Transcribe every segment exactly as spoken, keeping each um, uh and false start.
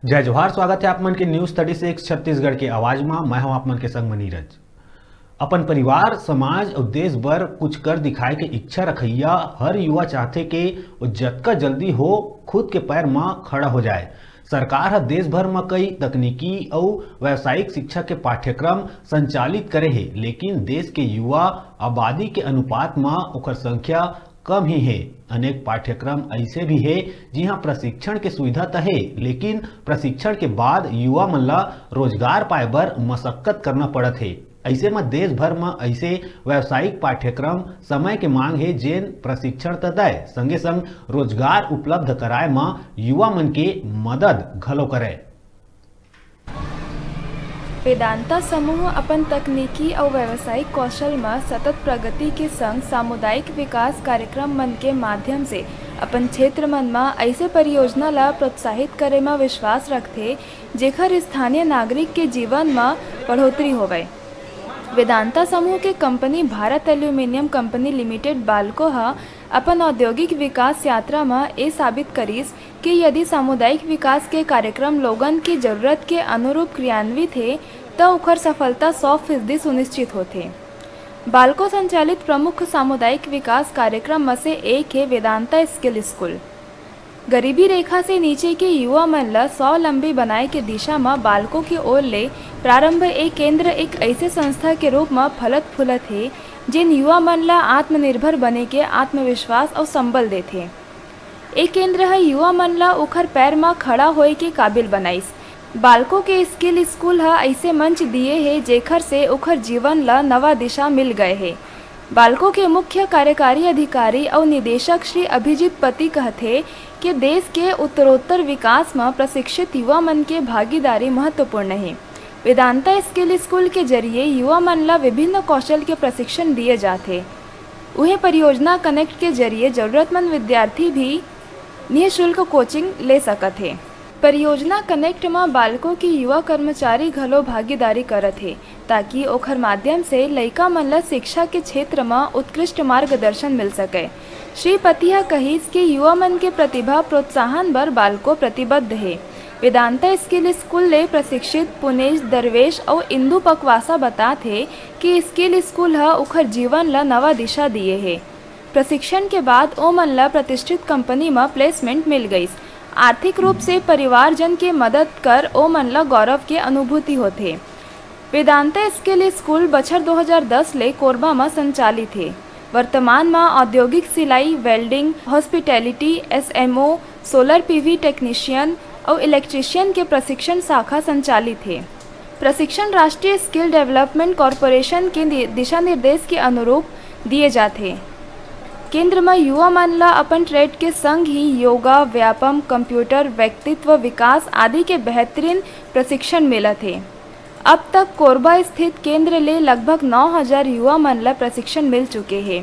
जय जोहार, स्वागत हे आप मन के News Thirty Six छत्तीसगढ़ के आवाज म। मैं हूं आप मन के संग म नीरज। अपन परिवार, समाज अउ देश बर कुछ कर दिखाए के इच्छा रखइया हर युवा चाहथे के वो जतका जल्दी हो खुद के पैर म खड़ा हो जाए। सरकार ह देश भर म कई तकनीकी अउ व्यावसायिक शिक्षा के पाठ्यक्रम संचालित करे हे, लेकिन देश के युवा आबादी के अनुपात म ओकर संख्या कम ही हे। अनेक पाठ्यक्रम अइसे भी हे, जिहां प्रशिक्षण के सुविधा त हे, लेकिन प्रशिक्षण के बाद युवा मन ला रोजगार पाए बर मशक्कत करना पड़त हे। अइसे म देश भर म अइसे व्यावसायिक पाठ्यक्रम समय के मांग हे, जेन प्रशिक्षण त दय, संगे संग रोजगार उपलब्ध कराए म युवा मन के मदद घलो करय। वेदांता समूह अपन तकनीकी अउ व्यावसायिक कौशल म सतत प्रगति के संग सामुदायिक विकास कार्यक्रम मन के माध्यम से अपन क्षेत्र मन म अइसे परियोजना ल प्रोत्साहित करे म विश्वास रखथे, जेखर स्थानीय नागरिक के जीवन म बढ़ोतरी होवय। वेदांता समूह के company Bharat aluminium company limited BALCO ह अपन औद्योगिक विकास यात्रा म ए साबित करिस कि यदि सामुदायिक विकास के कार्यक्रम लोगन के जरूरत के अनुरूप क्रियान्वित हे, त ओखर सफलता सौ फीसदी सुनिश्चित होथे। बालको संचालित प्रमुख सामुदायिक विकास कार्यक्रम म से एक हे वेदांता स्किल स्कूल। गरीबी रेखा से नीचे के युवा मन ल स्वावलंबी बनाए के दिशा म बालको के ओर ले प्रारंभ ए केंद्र एक अइसे संस्था के रूप म फलत फूलत हे, जेन युवा मन ल आत्मनिर्भर बने के आत्मविश्वास अउ संबल देथे। ए केंद्र ह युवा मन ल उखर पैर म खड़ा होए के काबिल बनाइस। बालको के स्किल स्कूल ह अइसे मंच दिए हे, जेखर से उखर जीवन ल नवा दिशा मिल गए हे। बालको के मुख्य कार्यकारी अधिकारी अउ निदेशक श्री अभिजीत पति कहथे कि देश के उत्तरोत्तर विकास म प्रशिक्षित युवा मन के भागीदारी महत्वपूर्ण हे। वेदांता स्किल स्कूल के जरिए युवा मन ल विभिन्न कौशल के प्रशिक्षण दिए जाथे। उहें, परियोजना कनेक्ट के जरिए जरूरतमंद विद्यार्थी भी निःशुल्क कोचिंग ले सकत हे। परियोजना कनेक्ट म बालको के युवा कर्मचारी घलो भागीदारी करत हे, ताकि ओखर माध्यम से लइका मन ल शिक्षा के क्षेत्र म उत्कृष्ट मार्गदर्शन मिल सके। श्री पति ह कहिस कि युवा मन के प्रतिभा प्रोत्साहन बर बालको प्रतिबद्ध हे। वेदांता स्किल स्कूल ले प्रशिक्षित पुनेश दरवेश अउ इंदु पकवासा बतात हे कि स्किल स्कूल ह उखर जीवन ल नवा दिशा दिए हे। प्रशिक्षण के बाद ओमन ल प्रतिष्ठित कंपनी म प्लेसमेंट मिल गइस। आर्थिक रूप से परिवारजन के मदद कर ओमन ल गौरव के अनुभूति होथे। वेदांता स्किल स्कूल बछर दो हज़ार दस ले कोरबा म संचालित हे। वर्तमान म औद्योगिक सिलाई, welding, hospitality, SMO, solar PV technician अउ इलेक्ट्रीशियन के प्रशिक्षण शाखा संचालित हे। प्रशिक्षण राष्ट्रीय स्किल डेवलपमेंट कॉरपोरेशन के नि-, दिशा निर्देश के अनुरूप दिए जाथे। केंद्र म युवा मन ल अपन ट्रेड के संग ही योगा, व्यायाम, कंप्यूटर, व्यक्तित्व विकास आदि के बेहतरीन प्रशिक्षण मिलत हे। अब तक कोरबा स्थित केंद्र ले लगभग नौ हज़ार युवा मन ल प्रशिक्षण मिल चुके हे।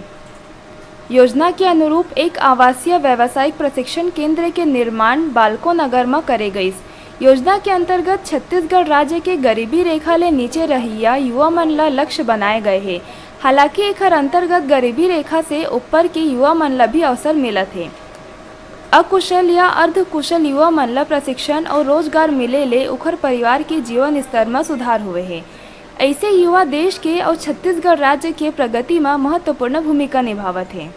योजना के अनुरूप एक आवासीय व्यावसायिक प्रशिक्षण केंद्र के निर्माण बालको नगर म करे गइस। योजना के अंतर्गत छत्तीसगढ़ राज्य के गरीबी रेखा ले नीचे रहइया युवा मन ल लक्ष्य बनाए गए हे। हालांकि एखर अंतर्गत गरीबी रेखा से ऊपर के युवा मन ल भी अवसर मिलत हे। अकुशल या अर्धकुशल युवा मन ल प्रशिक्षण अउ रोजगार मिले ले उखर परिवार के जीवन स्तर म सुधार हुए हे। अइसे युवा देश के अउ छत्तीसगढ़ राज्य के प्रगति म महत्वपूर्ण भूमिका निभावत हे।